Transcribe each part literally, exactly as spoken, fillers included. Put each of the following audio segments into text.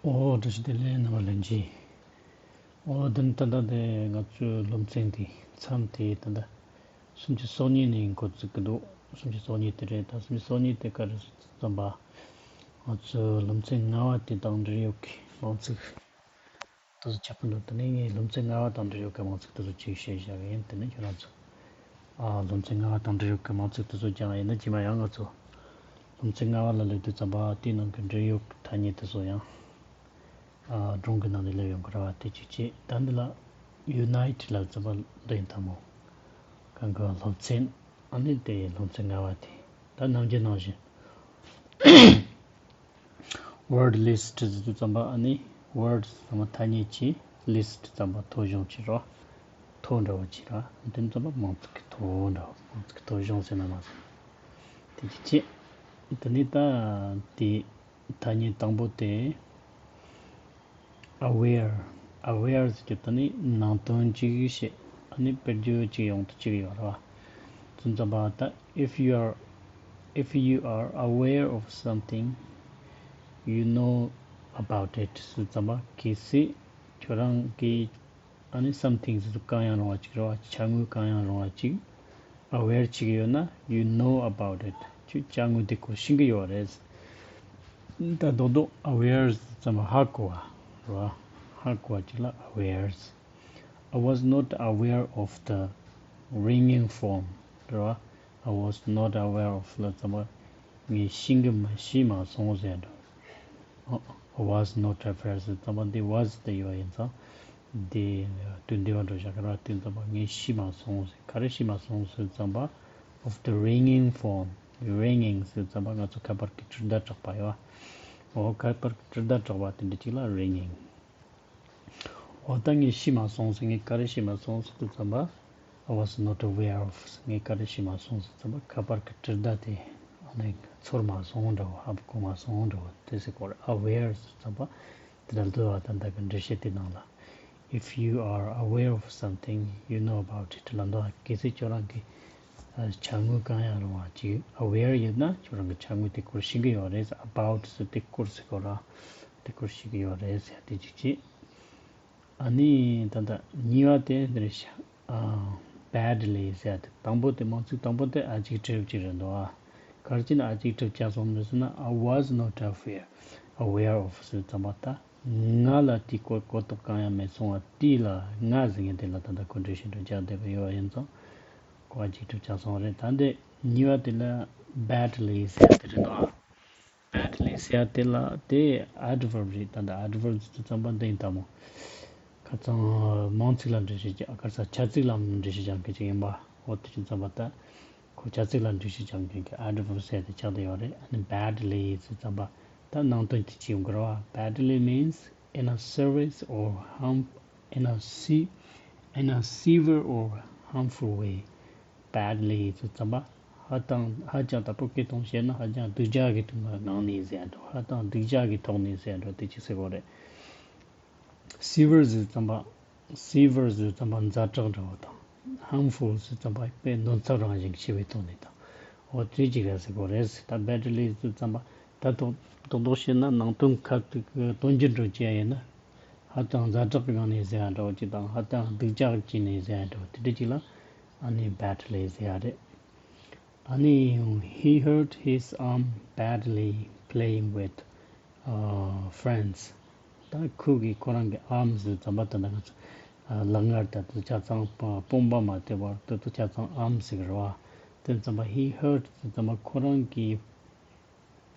ཨོ། བཀྲ་ཤིས་བདེ་ལེགས། རྣམ་པ་ལྷན་རྒྱས། ཨོ། དེ་ནི་ད་ལྟ་དེ་ང་ཚོའི་སློབ་ཚན་དེ་མཚམས་དེ་ད་ལྟ་སུམ་ཅུ་སོ་གཉིས་ནས་འགོ་བཙུགས་ཀྱི་འདུག་སུམ་ཅུ་སོ་གཉིས་དེ་རེད། ད་སུམ་ཅུ་སོ་གཉིས་དེ་ག་རེ་ཟེར་ཙམ་པ། ང་ཚོའི་སློབ་ཚན་ལྔ་པ་དེ་དང་འབྲེལ་ཡོད་ཀྱི་དམངས་ཚིག་དེ་ཚོ་ཆགས་ཀྱི་འདུག་དེ་ནས་ངས་སློབ་ཚན་ལྔ་པ་དང་འབྲེལ་ཡོད་ཀྱི་དམངས་ཚིག་དེ་ཚོ་ཅིག་བཤད་བཞག་གི་ཡིན། དེ་ནས་ཁྱེད་རང་ཚོ། ཨ། སློབ་ཚན་ལྔ་པ་དང་འབྲེལ་ཡོད་ཀྱི་དམངས་ཚིག་དེ་ཚོ་སྦྱང་ཡིན་ན། རྗེས་མ་ཡང་ང་ཚོ་སློབ་ཚན་ལྔ་པ་ལ་སླེབས་དུས་ཙམ་པ་དེའི་ནང་གི་འབྲེལ་ཡོད་ཀྱི་ཐ་སྙད་དེ་ཚོ་ཡང་། ཨ། སྒྲུང་གི་ནང་ནས་སླེབས་ཡོང་གི་རེད་བ། དེ་གཅིག་བྱས། ད་འདི་ལ་unite ལབ་ཙམ་པ་འདི་ཡིན་དང་མོ། གང་གི་སློབ་ཚན། ཨ་ནི་དེ་སློབ་ཚན་ལྔ་པ་དེ། ད་ནམ་རྒྱུན་ནང་བཞིན། Word list ཟེར་དུས་ཙམ་པ། ཨ་ནི་word ཙམ་པ་ཐ་སྙད་ཀྱི། list ཙམ་པ་ཐོ་གཞུང་ཅིག་རོ། ཐོ་འདྲ་བོ་ཅིག་ར། དེ་ཙམ་པ་མིང་ཚིག་གི་ཐོ་འདྲ་བོ། མིང་ཚིག་གི་ཐོ་གཞུང་ཟེར་ན་མ་ཟེར། དེ་གཅིག་བྱས། དེ་ནས་ད་དེ་ཐ་སྙད་དང་པོ་དེ་aware། aware ཟེར་གྱི་དེ་ནི་ནང་དོན་ཅིག་བཤད། ཨ་ནི་དཔེར་བརྗོད་ཅིག་ཡོང་དུས་ཅིག་ཡོད་ར་བ། དེ་ཙམ་པ་ད། if you are if you are aware of something, you know about it ཟེར་ཙམ་པ། གལ་སྲིད་ཁྱོད་རང་གིས་ཨ་ནི་something ཟེར་དུས་གང་ཡང་རུང་བ་ཅིག་རེད་བ། བྱ་དངོས་གང་ཡང་རུང་བ་ཅིག aware བྱེད་ཀྱི་ཡོད་ན། you know about it ཁྱོད་བྱ་དངོས་དེ་སྐོར་ཤེས་ཀྱི་ཡོད་རེད། ད་རྡོག་རྡོག་aware ཟེར་ཙམ་པ་ཧ་གོ་བ་རེད་བ། ཧ་གོ་བ་ཅིག་ལ་aware ཟེར། I was not aware of the ringing phone རེད་བ། I was not aware of ལབ་ཙམ་པ། ངས་ཤེས་ཀྱི་མ། ཤེས་མ་སོང་ཟེར་འགྲོ། I was not aware ཟེར་ཙམ་པ་འདི་was དེ་ཡོད་ཡིན་ཙང་། འདི་དུས་འདས་པ་འགྲོ་བཞག་གི་ར། དེ་ཙམ་པ་ངས་ཤེས་མ་སོང་ཟེར། ག་རེ་ཤེས་མ་སོང་ཟེར་ཙམ་པ། of the ringing phone། ringing ཟེར་ཙམ་པ་ང་ཚོ་ཁ་པར་གྱི་གྲི་བརྡ་གྲགས་པ་ཡོད་བ། འོ། ཁ་པར་གྱི་གྲི་བརྡ་གྲགས་པ་དེ་འདྲ་ཅིག་ལ་ringing། འོ། ད་ངས་ཤེས་མ་སོང་ཟེར། ངས་ག་རེ་ཤེས་མ་སོང་ཟེར་དུས་ཙམ་པ། I was not aware of ངས་ག་རེ་ཤེས་མ་སོང་ཟེར་ཙམ་པ། ཁ་པར་གྱི་གྲི་བརྡ་དེ་ཨ་ནི་ཚོར་མ་སོང་འདྲ་བོ། ཧ་གོ་མ་སོང་འདྲ་བོ། དེ་ཟེར་གོ་རེད། aware ཟེར་ཙམ་པ་དེ་འདྲ་འདུག་བ། ད་ལྟ་གི་འགྲེལ་བཤད་དེ་ནང་ལ། If you are aware of something, you know about it ལབ་འདུག་བ། གལ་སྲིད་ཁྱོད་རང་གིས་ཨ་བྱ་དངོས་གང་ཡང་རུང་བ་ཅིག་aware ཡོད་ན། ཁྱོད་རང་གིས་བྱ་དངོས་དེ་སྐོར་ཤེས་ཀྱི་ཡོད་རེད། about ཟེར་དེ་སྐོར་ཟེར་གོ་ར། དེ་སྐོར་ཤེས་ཀྱི་ཡོད་རེད་ཟེར། དེ་གཅིག་བྱས། ཨ་ནི་ད་ལྟ་གཉིས་པ་དེ་འདི་རེད་ཤག་ཨ། badly ཟེར་ཡ་དེ། དང་པོ་དེ་མིང་ཚིག་དང་པོ་དེ་adjective ཅིག་རེད་འདུག་ཨ། ག་རེ་བྱས་ནས་adjective བྱས་སོང་མེད་ཟེར་ན། I was not aware aware of ཟེར་ཙམ་པ་ད་ང་ལ་དེའི་སྐོར་གོ་རྟོགས་གང་ཡང་མེད་སོང་བ་དེ་ལ། ང་ཟེར་མཁན་དེ་ལ་ད་ལྟ་ཁོ་འགྲེལ་བཤད་འདྲ་བརྒྱབ་བསྡད་པ་ཡོད་པ་ཡིན་ཙང་། ཁོ་adjective བྱས་སོང་བ་རེད། ད་འདི་གཉིས་པ་དེ་ལ་badly ཟེར་ཡ་དེ་རེད་འདུག་ཨ། badly ཟེར་ཡ་དེ་ལ་དེ་adverb རེད། ད་ལྟ་adverb ཟེར་དུས་ཙམ་པ་འདི་ཡིན་དང་མོ། ཁ་སང་མིང་ཚིག་ལ་འགྲེལ་བཤད་རྒྱག་ག་རེ་ཟ། བྱ་ཚིག་ལ་འགྲེལ་བཤད་རྒྱག་མཁན་ཅིག་ཡིན་པ། འོ། དེ་བྱས་ཙམ་པ་ད་ཁོ་བྱ་ཚིག་ལ་འགྲེལ་བཤད་རྒྱག་མཁན་གྱི་adverb ཟེར་དེ་ཆགས་བསྡད་ཡོད་རེད། ཨ་ནི་badly ཟེར་ཙམ་པ་ད་ནང་དོན་དེ་ཅིག་ཡོང་གི་རེད་བ། badly means in a serious or harm in a se in a severe or harmful way badly ཟེར་ཙམ་པ། ཧ་ཅང་ཧ་ཅང་ད་བོད་སྐད་ཐོག་བཤད་ན་ཧ་ཅང་སྡུག་ཅག་གི་ངང་ནས་ཟེར་འགྲོ། ཧ་ཅང་སྡུག་ཅག་གི་ཐོག་ནས་ཟེར་འགྲོ། དེ་ཅི་ཟེར་དགོས་རེད། severe ཟེར་ཙམ་པ། severe ཟེར་ཙམ་པ་ཛ་དྲག་འདྲ་བོ་དང་། harmful ཟེར་ཙམ་པ་དཔེ་གནོད་འཚེ་རང་བཞིན་ཆེ་བའི་ཐོག་ནས་དང་། འོ་དེ་ཅིག་རེད་ཟེར་དགོས་རེད། ད་badly ཟེར་ཙམ་པ་ད་རྡོག་རྡོག་རྡོག་བཤད་ན་ནང་དོན་ཁ་ཐུག་གི་དོན་འགྱུར་འགྲོ་བྱས་ཡིན་ན། ཧ་ཅང་ཛ་དྲག་གི་ངང་ནས་ཟེར་ཡ་འདྲ་བོ་ཅིག་དང་། ཧ་ཅང་སྡུག་ཅག་བྱས་ནས་ཟེར་ཡ་འདྲ་བོ་དེ་འདྲ་ཅིག་ལ་ཨ་ནི་badly ཟེར་ཡ་རེད། ཨ་ནི་he hurt his arm badly playing with uh, friends. ད་ཁོ་གིས་ཁོ་རང་གི་arm ཟེར་ཙམ་པ་ད་ལྟ་ང་ཚོ་ཨ་ལག་ངར་ད་དེ་ཆ་ཚང་དཔུང་པ་མ་དེ་བར་དེ་ཚོ་ཆ་ཚང་arm ཟེར་གི་རེད་བ། དེ་ཙམ་པ་he hurt ཟེར་ཙམ་པ་ཁོ་རང་གི་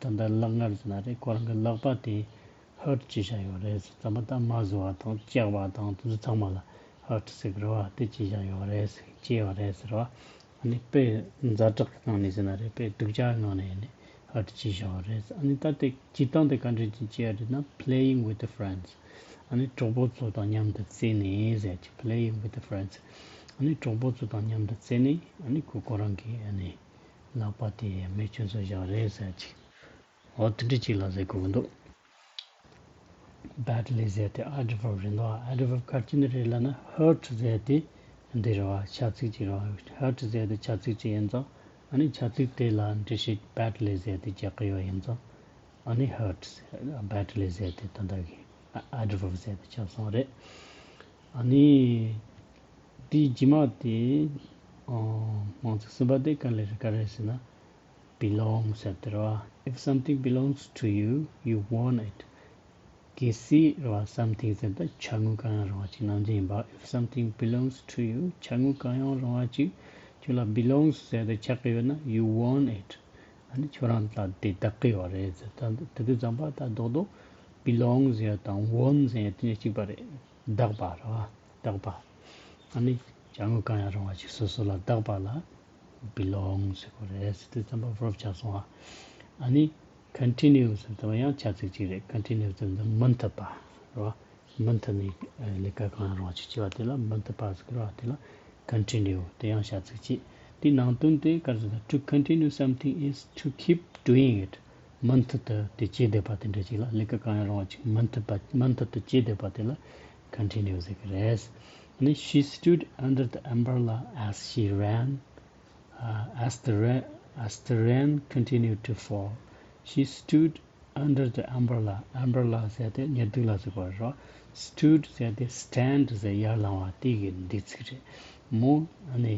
ད་ལྟ་ལག་ངར་ཟེར་ན་རེད། ཁོ་རང་གི་ལག་པ་དེ་hurt བྱས་བཞག་ཡོད་རེད་ཟེར་ཙམ་པ། ད་རྨ་བཟོ་བ་དང་བཅག་པ་དང་དེ་ཚོ་ཚང་མ་ལ་hurt ཟེར་གི་རེད་བ། དེ་བྱས་བཞག་ཡོད་རེད་ཟེར། བྱས་ཡོད་རེད་ཟེར་བ། ཨ་ནི་དཔེ་ཛ་དྲག་གི་ངང་ནས་ཟེར་ན་རེད། དཔེ་སྡུག་ཅག་གི་ངང་ནས་ནི་hurt བྱས་བཞག་ཡོད་རེད་ཟེར། ཨ་ནི་ད་དེ་བྱེད་སྟངས་དེ་ག་འདྲ་ཅིག་བྱས་རེད་ན། playing with the friends ཨ་ནི་གྲོགས་པོ་ཚོ་དང་མཉམ་དུ་རྩེས་ནས་ཟེར་གྱི། playing with the friends ཨ་ནི་གྲོགས་པོ་ཚོ་དང་མཉམ་དུ་རྩེས་ནས། ཨ་ནི་ཁོ་ཁོ་རང་གི་ཨ་ནི་ལག་པ་དེ་རྨས་སྐྱོན་བཟོས་བཞག་རེད་ཟེར་གྱི། འོ་དེ་འདྲ་ཅིག་ལ་ཟེར་དགོས་ཀྱི་འདུག badly ཟེར་དེ་adverb རེད་འདུག adverb ག་རེ་བྱས་ནས་རེད་ལབ་ན། hurt ཟེར་དེ་འདི་རེད་བ། བྱ་ཚིག་ཅིག་རེད་བ། hurt ཟེར་དེ་བྱ་ཚིག་ཅིག་ཡིན་ཙང་། ཨ་ནི་བྱ་ཚིག་དེ་ལ་འགྲེལ་བཤད་badly ཟེར་དེ་རྒྱག་གི་ཡོད་ཡིན་ཙང་། ཨ་ནི་hurt badly ཟེར་ཏེ་ད་ལྟ་གི་adverb ཟེར་ཏེ་ཆགས་སོང་རེད། ཨ་ནི་དེའི་རྗེས་མ་དེ་མང་ཚིག་གསུམ་པ་དེ་ག་ལེ་རེད་ག་རེ་ཟེར་ན། belong ཟེར་ཏེ་རེད་བ། If something belongs to you, you own it. གལ་སྲིད་རེད་བ། something ཟེར་ད་ཆ་དངོས་གང་ཡང་རུང་བ་ཅིག་ནང་བཞིན་ཡིན་པ། If something belongs to you, ཆ་དངོས་གང་ཡང་རུང་བ་ཅིག་ཁྱོད་ལ་belongs ཟེར་ཏེ་ཆགས་ཀྱི་ཡོད་ན། you own it. ཨ་ནི་ཁྱོད་རང་ལ་དེ་བདག་གི་ཡོད་རེད་ཟེར། ད་དེ་དུས་ཙམ་པ་ད་རྡོག་རྡོག་belong ཟེར་དང་own ཟེར་དེ་གཉིས་གཅིག་པ་རེད། བདག་པ་རེད་བ། བདག་པ། ཨ་ནི་ཅ་དངོས་གང་ཡང་རུང་བ་ཞིག་སོ་སོ་ལ་བདག་པ་ལ་belong ཟེར་གོ་རེད་ཟེར་དུས་ཙམ་པ་verb ཆགས་སོང་བ། ཨ་ནི་continue ཟེར་དུས་ཡང་བྱ་ཚིག་ཅིག་རེད། continue ཟེར་དུས་མུ་མཐུད་པ་རེད་བ། མུ་མཐུད་ནས་ལས་ཀ་གང་ཡང་རུང་བ་ཞིག་བྱེད་པ་དེ་ལ་མུ་མཐུད་པ་ཟེར་གི་རེད་བ། དེ་ལ་continue དེ་ཡང་བྱ་ཚིག་ཅིག་དེའི་ནང་དོན་དེ་ག་རེ་ཟེར་ན། To continue something is to keep doing it. མུ་མཐུད་དུ་དེ་བྱེད་བསྡད་པ་དེ་འདྲ་ཅིག་ལ། ལས་ཀ་གང་ཡང་རུང་བ་ཅིག་མུ་མཐུད་པ་མུ་མཐུད་དུ་བྱེད་བསྡད་པ་དེ་ལ་continue ཟེར་གི་རེད། ཨ་ནི་she stood under the umbrella as she ran, uh, as the rain, as the rain continued to fall. She stood under the umbrella. Umbrella ཟེར་དེ་ཉི་གདུགས་ལ་ཟེར་བ་རེད། Stood ཟེར་དེ་stand ཟེར་ཡར་ལངས་པ་དེ་གི་འདས་ཚིག་རེད། མོ་ཨ་ནི་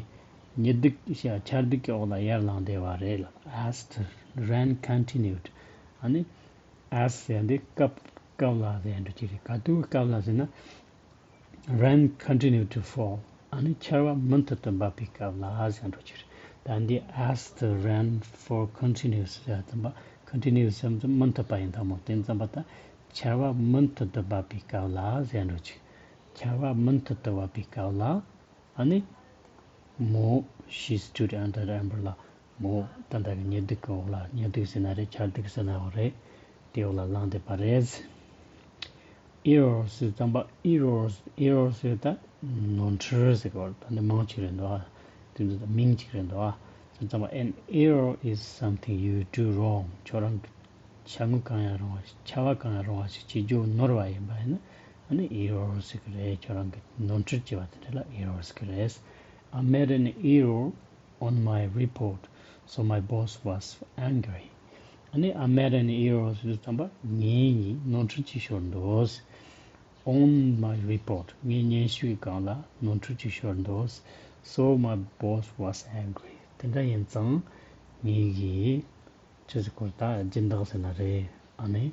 ཉི་གདུགས་ཤ་ཆར་གདུགས་ཀྱི་འོག་ལ་ཡར་ལངས་བསྡད་པ་རེད་ལ། As the rain continued. ཨ་ནི་as ཟེར་འདི་སྐབས་སྐབས་ལ་ཟེར་འགྲོ་གི་རེད། ག་དུས་སྐབས་ལ་ཟེར་ན། Rain continued to fall. ཨ་ནི་ཆར་པ་མུ་མཐུད་དུ་འབབ་པའི་སྐབས་ལ་ཟེར་འགྲོ་གི་རེད། ད་འདི་as the rainfall continues ཟེར་ཙམ་པ། Continues ཟེར་ཙམ་མུ་མཐུད་པ་ཡིན་ད་མོ། དེ་ཙམ་པ་ད་ཆར་པ་མུ་མཐུད་དུ་འབབ་པའི་སྐབས་ལ་ཟེར་འགྲོ་གི། ཆར་པ་མུ་མཐུད་དུ་འབབ་པའི་སྐབས་ལ། ཨ་ནི། མོ། She stood under the umbrella. མོ། ད་ལྟ་གི་ཉི་གདུགས་ཀྱི་འོག་ལ། ཉི་གདུགས་ཟེར་ན་རེད། ཆར་གདུགས་ཟེར་ན་འོ་རེད། དེའི་འོག་ལ་ལངས་བསྡད་པ་རེད། Error ཟེར་ཙམ་པ། Error། Error ཟེར་ད་ནོར་འཁྲུལ་ཟེར་གོ། ད་འདི་མིང་གཅིག་རེད་འདུག་ཨ། དེ་འདི་མིང་གཅིག་རེད་འདུག་ཨ། ཟེར་ཙམ་པ། An error is something you do wrong. ཁྱོད་རང་གི་བྱ་དངོས་གང་ཡང་རུང་བ་ཞིག་བྱ་བ་གང་ཡང་རུང་བ་ཞིག་བྱེད་རྒྱུ་ནོར་བ་ཡིན་པ་ཡིན་ན། ཨ་ནི་error ཟེར་གི་རེད། ཁྱོད་རང་གི་ནོར་འཁྲུལ་བྱས་པ་དེ་འདྲ་ལ་error ཟེར་གི་རེད། I made an error on my report, so my boss was angry. ཨ་ནི་I made an error ཟེར་དུས་ཙམ་པ་ངས་ནི་ནོར་འཁྲུལ་ཅིག་ཤོར་འདུག On my report. ངའི་སྙན་ཞུའི་སྒང་ལ་ནོར་འཁྲུལ་ཅིག་ཤོར་འདུག So my boss was angry. དེ་འདྲ་ཡིན་ཙང་ངའི་གི་ཅི་ཟེར་གོ། ད་སྦྱིན་བདག་ཟེར་ན་རེད། ཨ་ནི།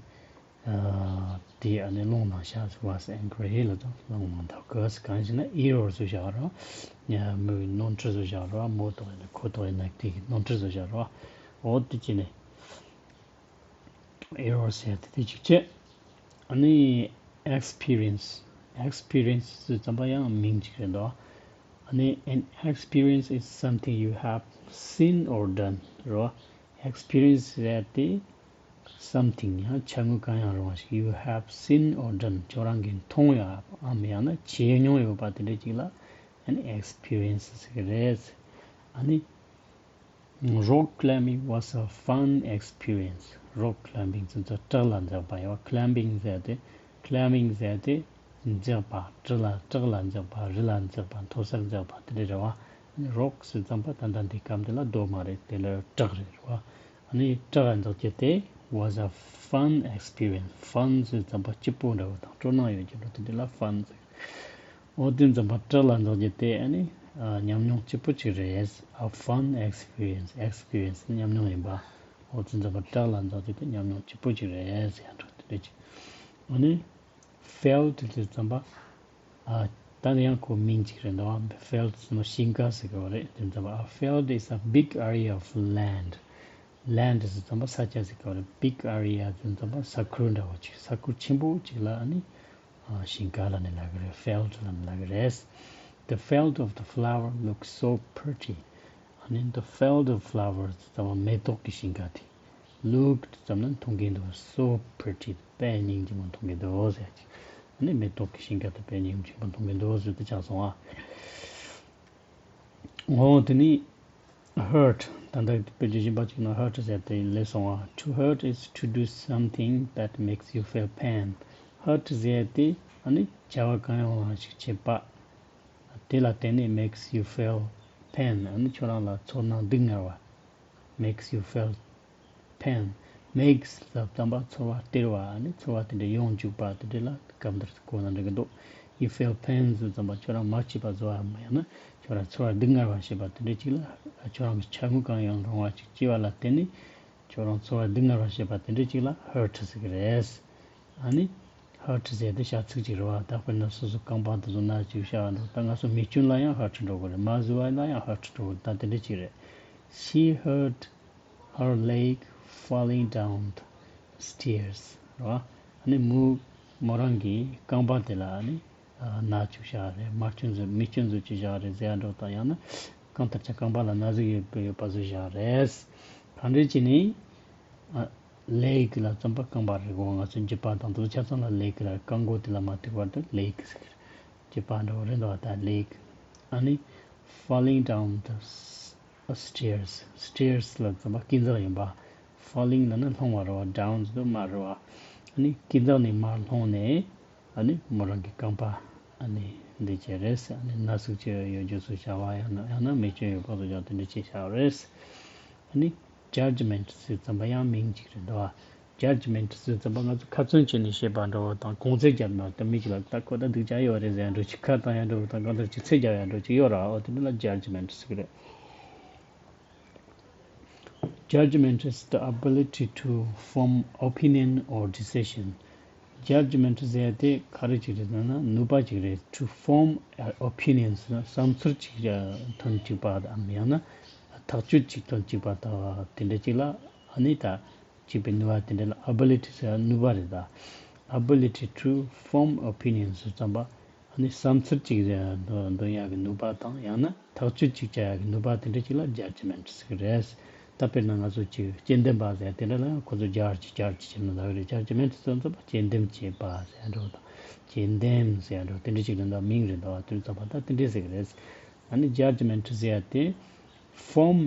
ཨ། དེ་ཨ་ནི་སློང་ནང་ཤག was angry ལ་ད་སློང་ནང་ད་གོས་གང་ཞིག་ན་error བཟོ་བཞག་རོ། ཉ་མོའི་ནོར་འཁྲུལ་བཟོ་བཞག་རོ། མོ་ཐོག་ཡིན་ན་ཁོ་ཐོག་ཡིན་ན་དེ་གི་ནོར་འཁྲུལ་བཟོ་བཞག་རོ། འོ་དེ་ཅི་ནས་error ཟེར་དེ་དེ་གཅིག་བྱས། ཨ་ནི་experience. Experience ཟེར་ཙམ་པ་ཡང་མིང་གཅིག་རེད་འདུག་ཨ་ནི་an experience is something you have seen or done རོ། Experience ཟེར་དེ་something ཡང་བྱ་དངོས་གང་ཡང་རུང་བ་ཞིག you have seen or done ཁྱོད་རང་གིས་མཐོང་ཡ་འམ་ཡང་ན་བྱས་མྱོང་ཡོད་པ་དེ་འདྲ་ཅིག་ལ་an experience ཟེར་གི་རེད། ཨ་ནི། Rock climbing was a fun experience. Rock climbing ཟེར་ཚོ་བྲག་ལ་འཛེགས་པ་ཡོད། Climbing ཟེར་ཏེ། Climbing ཟེར་ཏེ་འཛེགས་པ། བྲག་ལ་བྲག་ལ་འཛེགས་པ། རི་ལ་འཛེགས་པ། མཐོ་སར་འཛེགས་པ་དེ་འདྲ་རེད་བ། Rock ཟེར་ཙམ་པ་ད་ལྟ་འདི་སྐབས་འདི་ལ་རྡོ་མ་རེད། དེ་ལ་བྲག་རེད་བ། ཨ་ནི་བྲག་ལ་འཛེགས་རྒྱུ་དེ་was a fun experience. Fun ཟེར་ཙམ་པ་སྐྱིད་པོ་འདྲ་བོ་དང་སྤྲོ་སྣང་ཡོད་རྒྱུ་འདྲ་དེ་འདྲ་ལ་fun ཟེར། འོ་དེ་ཙམ་པ་བྲག་ལ་འཛེགས་རྒྱུ་དེ་ཨ་ནི་ཨ་ཉམས་མྱོང་སྐྱིད་པོ་ཅིག་རེད། A fun experience. Experience ཉམས་མྱོང་ཡིན་པ། འོ་དེ་ཙམ་པ་བྲག་ལ་འཛེགས་རྒྱུ་དེ་ཉམས་མྱོང་སྐྱིད་པོ་ཅིག་རེད་ཟེར་ཡ་འགྲོ་དེ་འདྲ་ཅིག་ཨ་ནི་felt དེ་ཙམ་པ་ཨ་ད་ནི་ཡང་ཁོ་མིང་ཅིག་རེད་འདུག felt ཟེར་ན་ཞིང་ཁ་ཟེར་གི་བ་རེད། དེ་ཙམ་པ་ཨ་felt is a big area of land. Land ཟེར་ཙམ་པ་ས་ཆ་ཟེར་གི་བ་རེད། Big area ཟེར་ཙམ་པ་ས་ཁུལ་འདྲ་བོ་ཅིག་ས་ཁུལ་ཆེན་པོ་ཅིག་ལ་ཨ་ནི། ཨ་ཞིང་ཁ་ལབ་ནས་ལབ་གི་རེད། Felt ལབ་ནས་ལབ་གི་རེད། The felt of the flower looks so pretty. ཨ་ནི་the felt of flowers ཟེར་ཙམ་པ་མེ་ཏོག་གི་ཞིང་ཁ་དེ། Looked ཙམ་ན་མཐོང་གི་འདུག so pretty དཔེ་སྙིང་རྗེ་མོ་མཐོང་གི་འདུག་ཟེར་ཅིག་ཨ་ནི་མེ་ཏོག་གི་ཞིང་ཁ་དེ་དཔེ་སྙིང་རྗེ་མོ་མཐོང་གི་འདུག་ཟེར་དེ་ཆགས་སོང་ཨ། འོ་དེ་ནི། Hurt ད་ལྟ་དཔེ་བརྗོད་གཞན་པ་གཅིག་ནང་hurt ཟེར་དེ་སླེབས་སོང་བ། To hurt is to do something that makes you feel pain. Hurt ཟེར་དེ་ཨ་ནི་བྱ་བ་གང་ཡང་རུང་བ་ཞིག་བྱེད་པ། དེ་ལ་བརྟེན་ནས་makes you feel pain ཨ་ནི་ཁྱོད་རང་ལ་ཚོར་སྣང་སྡུག་བསྔལ་བ། Makes you feel pain. makes ལབ་ཙམ་པ་ཚོར་བ་སྟེར་བ་ནི་ཚོར་བ་དེ་འདྲ་ཡོང་བཅུག་པ་དེ་འདྲ་ལ་སྐབས་འདིར་གོ་ན་འགྲིག་གི་འདུག You feel pain ཟེར་ཙམ་པ་ཁྱོད་རང་མ་སྐྱིད་པ་བཟོ་བ་མ་ཡང་ན་ཁྱོད་རང་ཚོར་བ་སྡུག་བསྔལ་བ་ཞེས་པ་དེ་འདྲ་ཅིག་ལ་ཁྱོད་རང་གི་ཆ་དངོས་གང་ཡང་རུང་བ་ཅིག་སྐྱེ་བ་ལ་བརྟེན་ནས་ཁྱོད་རང་ཚོར་བ་སྡུག་བསྔལ་བ་ཞེས་པ་དེ་འདྲ་ཅིག་ལ་hurt ཟེར་གི་རེད། ཨ་ནི་hurt ཟེར་དེ་བྱ་ཚིག་ཅིག་རེད་བ། ད་དཔེར་ན་སོ་སོ་རྐང་པ་དེ་ཚོ་ན་ཅིག་བྱ་བ་འགྲོ། ད་ང་ཚོ་མིག་ཆུ་ལ་ཡང་hurt འགྲོ་གི་རེད། མ་བཟོ་བ་ལ་ཡང་hurt འགྲོ་གི་རེད། ད་དེ་འདྲ་ཅིག་རེད། She hurt her leg falling down the stairs ར། ཨ་ནི་མོ་མོ་རང་གི་རྐང་པ་དེ་ལ་ཨ་ནི་ན་བཅུག་བཞག་རེད། མ་བཅུ་མཛོད་མི་བཅུ་མཛོད་བཅུག་བཞག་རེད་ཟེར་ཡ་འགྲོ་དང་། ཡང་ན་རྐང་ལྟར་ཆ་རྐང་པ་ལ་ན་ཟུག་ཡོད་ཡོད་པ་བཟོས་བཞག་རེད། གང་འདྲ་བྱས་ནས་ལེག་ལ་རྩམ་པ་རྐང་པ་རེད་གོ། ང་ཚོ་འཇིབ་པ་དང་དེ་ཆ་ཚང་ལ་ལེག་ལ་རྐང་མགོ་དེ་ལ་མ་ཐུག་བར་དུ་ལེག་ཟེར། འཇིབ་པ་འདྲ་བོ་རེད་འདུག་བ། ད་ལེག་ཨ་ནི་falling down the stairs stairs ལ་རྩམ་པ་སྐས་འཛེག་ཡིན་པ། falling ལ་ནི་ལྷུང་བ་རེད་བ། down ཟེར་དུས་མར་རེད་བ། ཨ་ནི་སྐས་འཛེག་ནས་མར་ལྷུང་ནས་ཨ་ནི་མོ་རང་གི་རྐང་པ་ཨ་ནི་འདི་བྱས་རེད་ཟེར། ཨ་ནི་ན་ཟུག་ཅིག་ཡོད་རྒྱུ་སུ་བྱ་བ་ཡང་ན་ཡང་ན་མེ་སྐྱོན་ཡོད་པ་སོགས་ཀྱང་དེ་འདྲ་བྱས་བཞག་རེད། ཨ་ནི་judgment ཟེར་ཙམ་པ་ཡང་མིང་གཅིག་རེད་འདུག་བ། judgment ཟེར་ཙམ་པ་ང་ཚོ་ཁ་ཚོན་བྱས་ནས་བཤད་པ་འདྲ་བོ་དང་གོང་ཚད་བརྒྱབ་ན་ད་མི་གཅིག་ལ་ད་ཁོ་ད་སྡུག་ཅག་ཡོད་རེད་ཟེར་ཡ་འདྲ་ཅིག་ཁ་བཏང་ཡ་འདྲ་བོ་དང་གང་ལྟར་ཅིག་ཚད་རྒྱག་ཡ་འདྲ་ཅིག་ཡོད་ར། འོ་དེ་འདྲ་ལ་judgment ཟེར་གི་རེད། Judgment is the ability to form opinion or decision. Judgment ཟེར་ཡ་དེ་ག་རེ་ཅིག་རེད་ཟེར་ན་ནུས་པ་ཅིག་རེད། To form an opinion ཟེར་ན་བསམ་ཚུལ་ཅིག་ཐོན་བཅུག་པའམ་ཡང་ན་ཐག་གཅོད་ཅིག་ཐོན་བཅུག་པ་དང་དེ་འདྲ་ཅིག་ལ་ཨ་ནི་ད་བཅུག་པའི་ནུས་པ་དེ་འདྲ་ལ་ability ཟེར་ནུས་པ་རེད་ད། Ability to form opinion ཟེར་ཙམ་པ་ཨ་ནི་བསམ་ཚུལ་ཅིག་འདོན་ཡག་གི་ནུས་པ་དང་ཡང་ན་ཐག་གཅོད་ཅིག་བྱ་ཡག་གི་ནུས་པ་དེ་འདྲ་ཅིག་ལ་judgment ཟེར་གི་རེད། ད་དཔེར་ན་ང་ཚོ་ཅིག་དཔྱད་འདེམས་པ་ཟེར་དེ་འདྲ་ལ་ཡང་ཁོ་ཚོ་judge judge བྱེད་ནི་ལ་རེད། judgment ཟེར་ཙམ་པ་དཔྱད་འདེམས་བྱེད་པ་ཟེར་འགྲོ་དང་དཔྱད་འདེམས་ཟེར་འགྲོ་དེ་འདྲ་ཅིག་ལ་འདྲ་མིང་རེད་འདུག་བ། དེ་ཙམ་པ་ད་དེ་འདྲ་ཟེར་གི་རེད། ཨ་ནི་judgment ཟེར་ཡ་དེ་form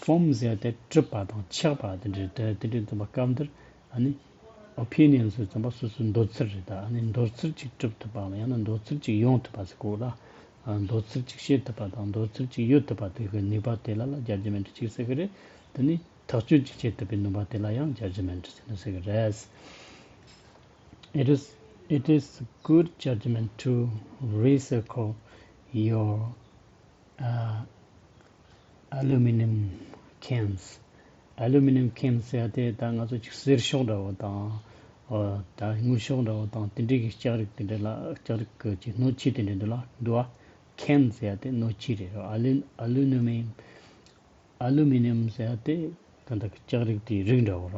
form ཟེར་ཏེ་གྲུབ་པ་དང་ཆགས་པ་དེ་འདྲ་དེ་དེ་འདྲ་འདུག་པ། སྐབས་འདིར་ཨ་ནི་opinion ཟེར་ཙམ་པ་སོ་སོའི་འདོད་ཚུལ་རེད་ད། ཨ་ནི་འདོད་ཚུལ་ཅིག་གྲུབ་ཐུབ་པའམ་ཡང་ན་འདོད་ཚུལ་ཅིག་ཡོང་ཐུབ་པ་ཟེར་གོ་ལ། ཨ་འདོད་ཚུལ་ཅིག་བྱེད་ཐུབ་པ་དང་འདོད་ཚུལ་ཅིག་ཡོད་ཐུབ་པ་དེ་གི་ནུས་པ་དེ་ལ་ལ་judgment ཅིག་ཟེར་གི་རེད། དེ་ནི་ཐག་གཅོད་ཅིག་བྱེད་ཐུབ་པའི་ནུས་པ་དེ་ལ་ཡང་judgment ཟེར་ནས་ཟེར་གི་རེད། It is, it is good judgment to recycle your uh, aluminum cans. Aluminum cans ཟེར་ཡ་དེ་ད་ང་ཚོ་ཅིག་གསེར་ཤོག་འདྲ་བོ་དང་། ཨོ་ད་དངུལ་ཤོག་འདྲ་བོ་དང་དེ་འདྲའི་གི་ལྕགས་རིགས་དེ་འདྲ་ལ་ལྕགས་རིགས་གི་ཅིག་སྣོད་ཆས་དེ་འདྲ་འདུག་ལ་འདུག་ཨ། can ཟེར་ཡ་དེ་སྣོད་ཆས་རེད་ར། alu- aluminum aluminum ཟེར་ཡ་དེ་ད་ལྟ་ལྕགས་རིགས་དེའི་རིགས་འདྲ་བོ་ར།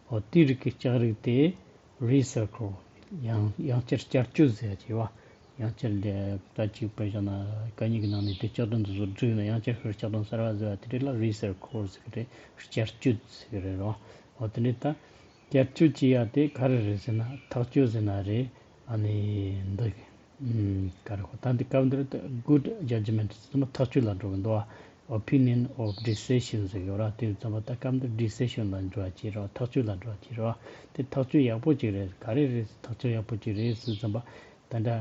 ཨོ་དེའི་རིགས་ཀྱི་ལྕགས་རིགས་དེ་recycle ཡང་ཡང་བསྐྱར་བསྐྱར་བཅོས་ཟེར་ཡ་ཅིག་ཡོད་བ། ཡང་བསྐྱར་ལས་ད་ཅིག་དཔེ་བཞག་ན་གད་སྙིགས་ཀྱི་ནང་ནས་དེ་ལྕགས་སྒྲོམ་དེ་ཚོ་བསྒྲིགས་ནས་ཡང་བསྐྱར་ལྕགས་སྒྲོམ་གསར་བ་བཟོ་བ་དེ་རིགས་ལ་recycle ཟེར་གི་རེད། བསྐྱར་བཅོས་ཟེར་གི་རེད་རོ། འོ་དེ་འདྲ་ད་བསྐྱར་བཅོས་བྱེད་ཡ་དེ་ག་རེ་རེད་ཟེར་ན་ཐག་གཅོད་ཟེར་ན་རེད། ཨ་ནི་འདི་ག་རེ་ཁོ་ད་འདི་སྐབས་འདིར་good judgment ཟེར་ན་ཐག་གཅོད་ལ་འགྲོ་གི་འདུག་བ། opinion of decision ཟེར་གི་ར། དེ་ཙམ་པ་ད་སྐབས་འདིར་decision ལ་འགྲོ་བ་བྱེད་རོ། ཐག་གཅོད་ལ་འགྲོ་བ་བྱེད་རོ། དེ་ཐག་གཅོད་ཡག་པོ་ཅིག་རེད། ག་རེ་རེད་ཐག་གཅོད་ཡག་པོ་ཅིག་རེད་ཟེར་ཙམ་པ་ད་འདྲ།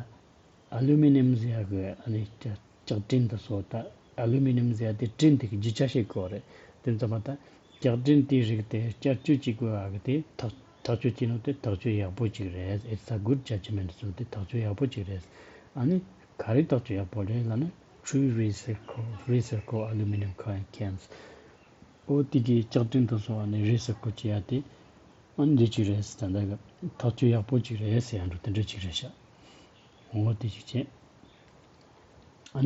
aluminum ཟེར་ཡག་གི་ཨ་ནི་ལྕགས་ལྕགས་ཀྲིན་དུ་སོགས་ད་aluminum ཟེར་ཡག་དེ་ཀྲིན་དེ་གི་རྒྱུ་ཆ་ཤེས་དགོས་རེད། དེ་ཙམ་པ་ད་ལྕགས་ཀྲིན་དེའི་རིགས་དེ་བསྐྱར་བཅོས་བྱེད་དགོས་ཡག་གི་དེ་ཐག་ཐག་གཅོད་བྱེད་ནོ་དེ་ཐག་གཅོད་ཡག་པོ་ཅིག་རེད། It's a good judgment ཟེར་དེ་ཐག་གཅོད་ཡག་པོ་ཅིག་རེད། ཨ་ནི་ག་རེ་ཐག་གཅོད་ཡག་པོ་རེད་ལབ་ན་to recycle recycle aluminum can cans འོ་དེ་གི་ལྕགས་ཀྲིན་དུ་སོགས་ཨ་ནི་recycle བྱེད་ཡག་དེ་ཨ་ནི་འདི་ཅིག་རེད་ཟེར། ད་ལྟ་གི་ཐག་གཅོད་ཡག་པོ་ཅིག་རེད་ཟེར་ཡག་འགྲོ་དེ་འདྲ་ཅིག་རེད་ཤག་འོ་དེ་ཅིག་བྱས། ཨ་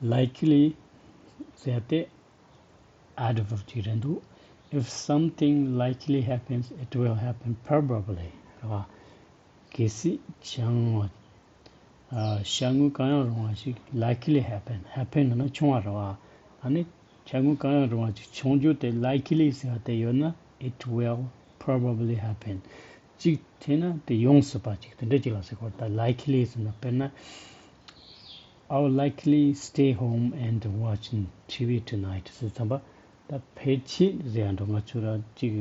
ནི་likely ཟེར་ཏེ་adverb ཅིག་རེད་འདུག If something likely happens, it will happen probably རེད་བ། གལ་སྲིད་བྱུང་བ། ཨ་བྱ་དངོས་གང་ཡང་རུང་བ་ཞིག likely happen happen ལབ་ན་བྱུང་བ་རེད་བ། ཨ་ནི་བྱ་དངོས་གང་ཡང་རུང་བ་ཞིག་བྱུང་རྒྱུ་དེ་likely ཟེར་བ་དེ་ཡོད་ན་it will probably happen གཅིག་བྱས་ན་དེ་ཡོང་སྲིད་པ་ཅིག་དེ་འདྲ་ཅིག་ལ་ཟེར་གོ་ད་likely ཟེར་ན་དཔེར་ན། I'll likely stay home and watch T V tonight ཟེར་ཙམ་པ། ད་ཕལ་ཆེར་ཟེར་ཡ་འགྲོ་ང་ཚོ་ར་ཅིག་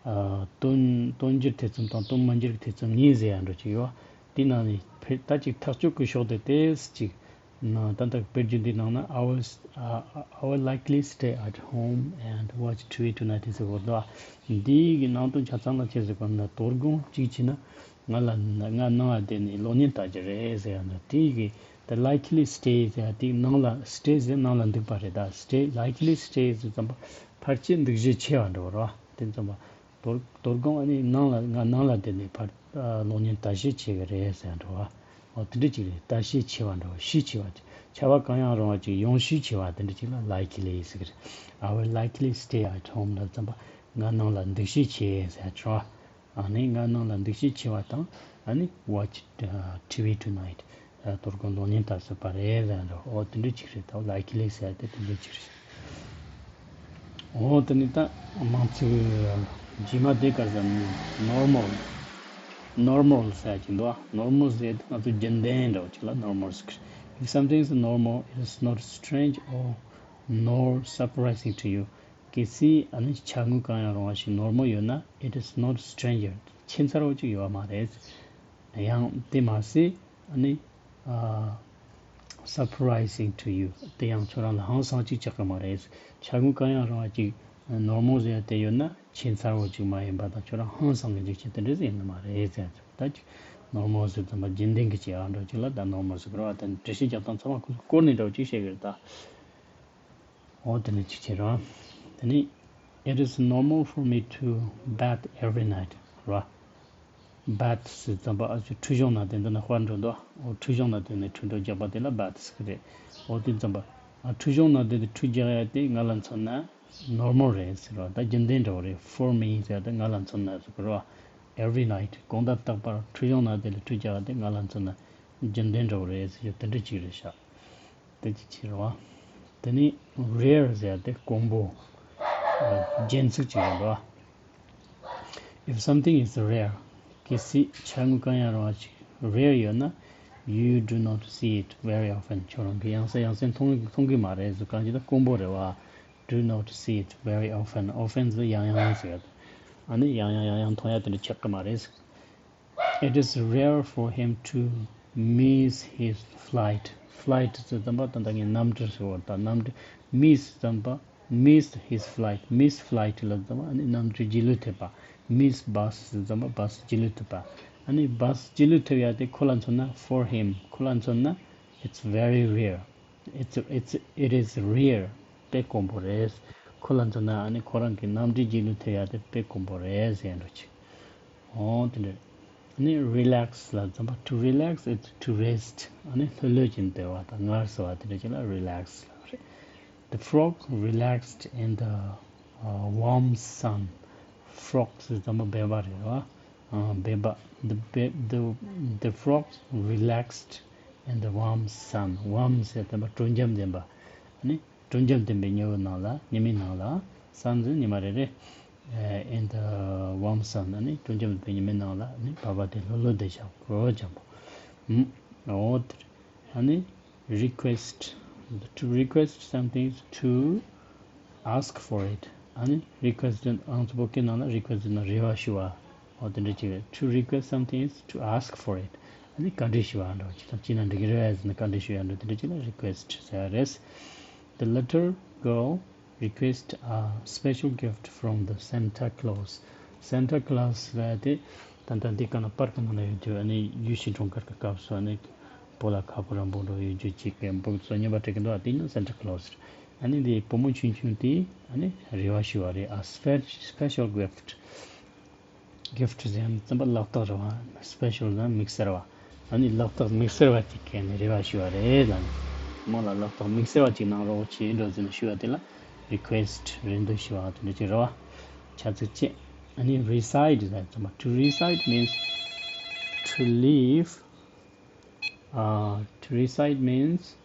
ཨ་སྟོན་སྟོན་འགྱུར་ཐེ་ཚོམ་དང་སྟོན་མ་འགྱུར་ཐེ་ཚོམ་གཉིས་ཟེར་ཡ་འགྲོ་ཅིག་ཡོད། དེ་ནང་ནས་ཕལ་ད་ཅིག་ཐག་གཅོད་ཀྱི་ཕྱོགས་དེ་ཏོག་ཙམ་ཅིག་ ན་ད་ལྟ་དཔེར་བརྗོད་འདི་ནང་ན I will, uh, I will likely stay at home and watch T V tonight ཟེར་བ་དང་འདིའི་གི་ནང་དོན་ཆ་ཚང་ལ་ཅི་ཟེར་གོ་ན། དོ་དགོང་གཅིག་བྱས་ན་ང་ལ་ང་ནང་ལ་བསྡད་ནས་གློག་བརྙན་ལྟ་རྒྱུ་རེད་ཟེར་ཡ་འདྲ། དེའི་གི་the likely stay ཟེར་ཡ་དེ་ནང་ལ་stay ཟེར་ནང་ལ་འདུག་པ་རེད། ད་stay, likely stay ཟེར་ཙམ་པ་ཕལ་ཆེར་འདུག་གཞི་ཆེ་བ་འདྲ་བོ་རེད་བ། དེ་ཙམ་པ་དོ་དོ་དགོང་ཨ་ནི་ནང་ལ་ང་ནང་ལ་བསྡད་ནས་ཕར་ཨ་གློག་བརྙན་ལྟ་བཤད་བྱེད་གི་རེད་ཟེར་འགྲོ་བ། འོ་དེ་འདྲ་ཅིག་རེད། ལྟ་བཤད་བྱེད་པ་འགྲོ་བ། ཤི་བྱེད་པ་ཅིག་ཆར་པ་གང་ཡང་རུང་བ་ཅིག་ཡོང་ཤི་བྱེད་པ་དེ་འདྲ་ཅིག་ལ་likely ཟེར་གི་རེད། I will likely stay at home ལབ་ཙམ་པ་ང་ནང་ལ་འདུག་བྱེད་བྱེད་ཟེར་འགྲོ་བ། ཨ་ནི་ང་ནང་ལ་འདུག་བྱེད་བྱེད་པ་དང་ཨ་ནི་watch, uh, T V tonight དོ་དགོང་གློག་བརྙན་ལྟ་སྲིད་པ་རེད་ལབ་འགྲོ། འོ་དེ་འདྲ་ཅིག་རེད། ད་likely ཟེར་དེ་དེ་འདྲ་ཅིག་རེད། འོ་དེ་ནི་ད་མང་ཚིག་རྗེས་མ་དེ་ག་ཟེར་ན་normal, normal ཟེར་གྱི་འདུག་ཨ། normal ཟེར་དེ་ང་ཚོ་རྒྱུན་ལྡན་འདྲ་བོ་ཅིག་ལ་normal ཟེར། If something is normal, it is not strange or nor surprising to you. གལ་སྲིད་ཨ་ནི་ཆ་དངོས་གང་ཡང་རུང་བ་ཞིག་normal ཡོད་ན། It is not stranger, ཁྱད་མཚར་བོ་ཅིག་ཡོད་མ་རེད། ཡང་དེ་མ་ཟད་ཨ་ནི་ཨ་surprising to you དེ་ཡང་ཁྱོད་རང་ལ་ཧང་སང་ཅིག་ཆགས་ཀྱི་མ་རེད། ཆ་དངོས་གང་ཡང་རུང་བ་ཅིག་normal ཟེར་དེ་ཡོད་ན་ཁྱད་མཚར་བོ་ཅིག་མ་ཡིན་པ་དང་ཁྱོད་རང་ཧང་སང་གི་འཇུག་ཆེད་དེ་འདྲ་ཟེར་ཡོད་ནི་མ་རེད་ཟེར། ད་ཅིག་normal ཟེར་ཙམ་པ་རྒྱུན་ལྡན་གྱི་ཅིག་ཨ་འདྲ་ཅིག་ལ་ད་normal ཟེར་དགོས་རེད་བ། ད་འགྲེལ་བཤད་རྒྱག་སྟངས་ཚང་མ་སྐོར་ནས་འདྲ་བོ་ཅིག་བཤད་གི་རེད་ད། འོ་དེ་ནི་ཅིག་བྱེད་རོགས། དེ་ནི། It is normal for me to bathe every night རོ། bathe ཟེར་ཙམ་པ་ཨ་ཅོ་ཁྲུས་གཞོང་ནང་དེ་འདི་ན་དཔར་འགྲོ་འདུག་འོ་ཁྲུས་གཞོང་ནང་དེ་ནས་ཁྲུས་འགྲོ་རྒྱག་པ་དེ་ལ་bathe ཟེར་གི་རེད། འོ་དེ་ཙམ་པ། ཨ་ཁྲུས་གཞོང་ནང་དེ་ནས་ཁྲུས་རྒྱག་ཡ་དེ་ང་ལ་མཚོན་ན་normal རེད་ཟེར་རོ། ད་རྒྱུན་ལྡན་འདྲ་བོ་རེད། for me ཟེར་ཡ་དེ་ང་ལ་མཚོན་ན་ཟེར་གི་རོ། every night གང་ལྟར་རྟག་པར་ཁྲུས་གཞོང་ནང་དེ་ལ་ཁྲུས་རྒྱག་ཡ་དེ་ང་ལ་མཚོན་ན་རྒྱུན་ལྡན་འདྲ་བོ་རེད་ཟེར་རྒྱུ་དེ་འདྲ་ཅིག་རེད་ཤག་དེ་ཅི་ཕྱིར་བ། དེ་ནི་rare ཟེར་ཏེ་དཀོན་པོ། རྒྱན་ཚིག་ཅིག་ཡིན་པ། If something is rare, གལ་སྲིད་ཆ་དངོས་གང་ཡང་རུང་བ་ཅིག་rare ཡོད་ན། You do not see it very often. ཁྱོད་རང་གིས་ཡང་སེ་ཡང་སེ་མཐོང་མཐོང་གི་མ་རེད་ཟེར། གང་ཅི་ད་དཀོན་པོ་རེད་བ། Do not see it very often. often ཟེར་ཡང་ཡང་ཟེར། ཨ་ནི་ཡང་ཡང་ཡང་ཡང་མཐོང་ཡ་དེ་འདྲ་ཆགས་ཀྱི་མ་རེད། It is rare for him to miss his flight. flight ཟེར་ཙམ་པ་ད་ལྟ་ངས་གནམ་གྲུ་ཟེར་བ་དང་གནམ་གྲུ། miss ཙམ་པ། miss his flight. miss flight ལ་ཙམ་པ་ཨ་ནི་གནམ་གྲུ་རྗེས་ལུས་ཐེབས་པ། miss bus ཟེར་ཙམ་པ་bus རྗེས་ལུས་ཐེབས་པ། ཨ་ནི་bus རྗེས་ལུས་ཐེབས་ཡ་དེ་ཁོ་ལ་མཚོན་ན། for him ཁོ་ལ་མཚོན་ན། it's very rare. It's, it's, it is rare. དཔེ་དཀོན་པོ་རེད། ཁོ་ལ་མཚོན་ན་ཨ་ནི་ཁོ་རང་གི་གནམ་གྲུ་རྗེས་ལུས་ཐེབས་ཡ་དེ་དཔེ་དཀོན་པོ་རེད་ཟེར་ཡ་འདྲ་ཅིག་འོ་དེ་འདྲ། ཨ་ནི་relax ལ་ཙམ་པ། to relax is to rest. ཨ་ནི་ལྷོད་ལྷོད་ཀྱིས་སྡོད་པ་དང་ངལ་གསོ་བ་དེ་འདྲ་ཅིག་ལ་relax ལབ་རེད། The frog relaxed in the, uh, warm sun. frog ཟེར་ཙམ་པ་སྦལ་པ་རེད་བ། ཨ་སྦལ་པ། The, be- the, the frog relaxed in the warm sun. warm ཟེར་ཙམ་པ་དྲོ་འཇམ་ལྡན་པ། ཨ་ནི་དྲོ་འཇམ་ལྡན་པའི་ཉི་འོད་ནང་ལ། ཉི་མའི་ནང་ལ། sun ཟེར་ཉི་མ་རེད་རེད། ཨ་in the warm sun ཨ་ནི་དྲོ་འཇམ་ལྡན་པའི་ཉི་མའི་ནང་ལ་ཨ་ནི་བབ་པ་དེ་ལྷོད་ལྷོད་བསྡད་ཤག་འོ་འཇམ་པོ། ཨ་འོ་དེ་རེད། ཨ་ནི་request. to request something is to ask for it. ཨ་ནི་request ཨང་ཚོ་བོད་སྐད་ནང་ལ་request ན་རེ་བ་ཞུ་བ། འོ་དེ་འདྲ་ཅིག་རེད། to request something is to ask for it. ཨ་ནི་བཀའ་འདྲི་ཞུ་བ་འདྲ་བོ་ཅིག་དང་ཅི་ན་འགྲིག་གི་རེད་ཟེར་ན་བཀའ་འདྲི་ཞུ་ཡ་འདྲ་དེ་འདྲ་ཅིག་ལ་request ཟེར་བ་རེད། The little girl request a special gift from the Santa Claus. Santa Claus ལབ་དེ་ད་ལྟ་འདི་ག་ན་པར་ག་ནང་ན་ཡོད་རྒྱུ། ཨ་ནི་ཡུལ་ཕྱིར་འགྲོ་ཁར་གི་སྐབས་སུ་ཨ་ནི་སྤོ་ལགས་ཁ་པོ་རམ་པོ་འགྲོ་ཡོད་རྒྱུ་ཅིག་གི་འབུག་ཚོ་ཉན་པ་སྤྲད་གི་འདུག་ཨ་དེ་ནི་Santa Claus རེད། ཨ་ནི་འདི་བུ་མོ་ཆུང་ཆུང་དེ་ཨ་ནི་རེ་བ་ཞུ་བ་རེད། a spe- special gift. gift ཟེར་ན་རྩམ་པ་ལག་རྟགས་རེད་བ། special ཟེར་ན་དམིགས་བསལ་བ། ཨ་ནི་ལག་རྟགས་དམིགས་བསལ་བ་ཅིག་གི་ནི་རེ་བ་ཞུ་བ་རེད་ལ། མོ་ལ་ལག་རྟགས་དམིགས་བསལ་བ་ཅིག་གནང་རོགས་བྱེད་འགྲོ་ཟེར་ནས་ཞུ་བ་དེ་ལ་request རེ་འདུན་ཞུ་བ་དེ་འདྲ་ཅིག་རེད་བ། བྱ་ཚིག་བཅད། ཨ་ནི་reside ཟེར་རྩམ་པ། to reside means to live. Uh, to reside means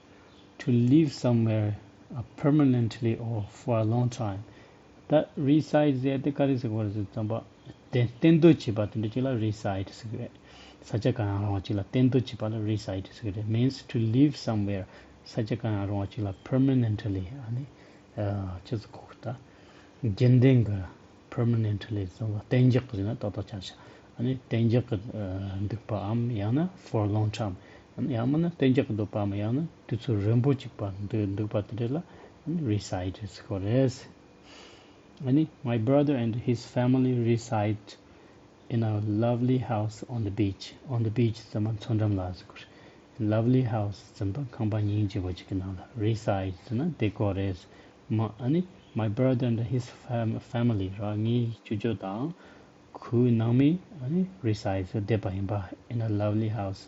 to live somewhere, uh, permanently or for a long time. ད་reside ཟེར་དེ་ག་རེ་ཟེར་གོ་རེད་ཟེར་ཙམ་པ། གཏན་གཏན་སྡོད་བྱེད་པ་དེ་འདྲ་ཅིག་ལ་reside ཟེར་གི་རེད། ས་ཆ་གང་ཡང་རུང་བ་ཅིག་ལ་གཏན་སྡོད་བྱེད་པ་ལ་reside ཟེར་གི་རེད། means to live somewhere. ས་ཆ་གང་ཡང་རུང་བ་ཅིག་ལ་permanently ཨ་ནི་ཨ་ཅི་ཟེར་གོ་གི་ད། རྒྱུན་ལྡན་གྱི་permanently ཟེར་བ་གཏན་འཇགས་ཀྱི་ཟེར་ན་ཏག་ཏག་ཆགས་ཤག་ཨ་ནི་གཏན་འཇགས་ཀྱི་ཨ་འདུག་པའམ་ཡང་ན་for a long time ཡང་མིན་ན་གཏན་འཇགས་ཀྱི་འདུག་པའམ་ཡང་ན་དུས་ཚོད་རིང་པོ་གཅིག་པ་འདུག་འདུག་པ་དེ་འདྲ་ལ་reside་ཟེར་གོ་རེད། ཨ་ནི། My brother and his family reside in a lovely house on the beach. On the beach ཟེར་ན་མཚོ་འགྲམ་ལ་ཟེར་གོ་རེད། Lovely house ཟེར་ན་ཁང་པ་སྙིང་རྗེ་པོ་ཅིག་གི་ནང་ལ། Reside ཟེར་ན་བསྡད་ཀྱི་ཡོད་རེད། མ་ཨ་ནི། My brother and his fam- family ར། ངའི་ཅོ་ཅོ་དང་ཁོའི་ནང་མི་ཨ་ནི་reside ཟེར་བསྡད་པ་ཡིན་པ། In a lovely house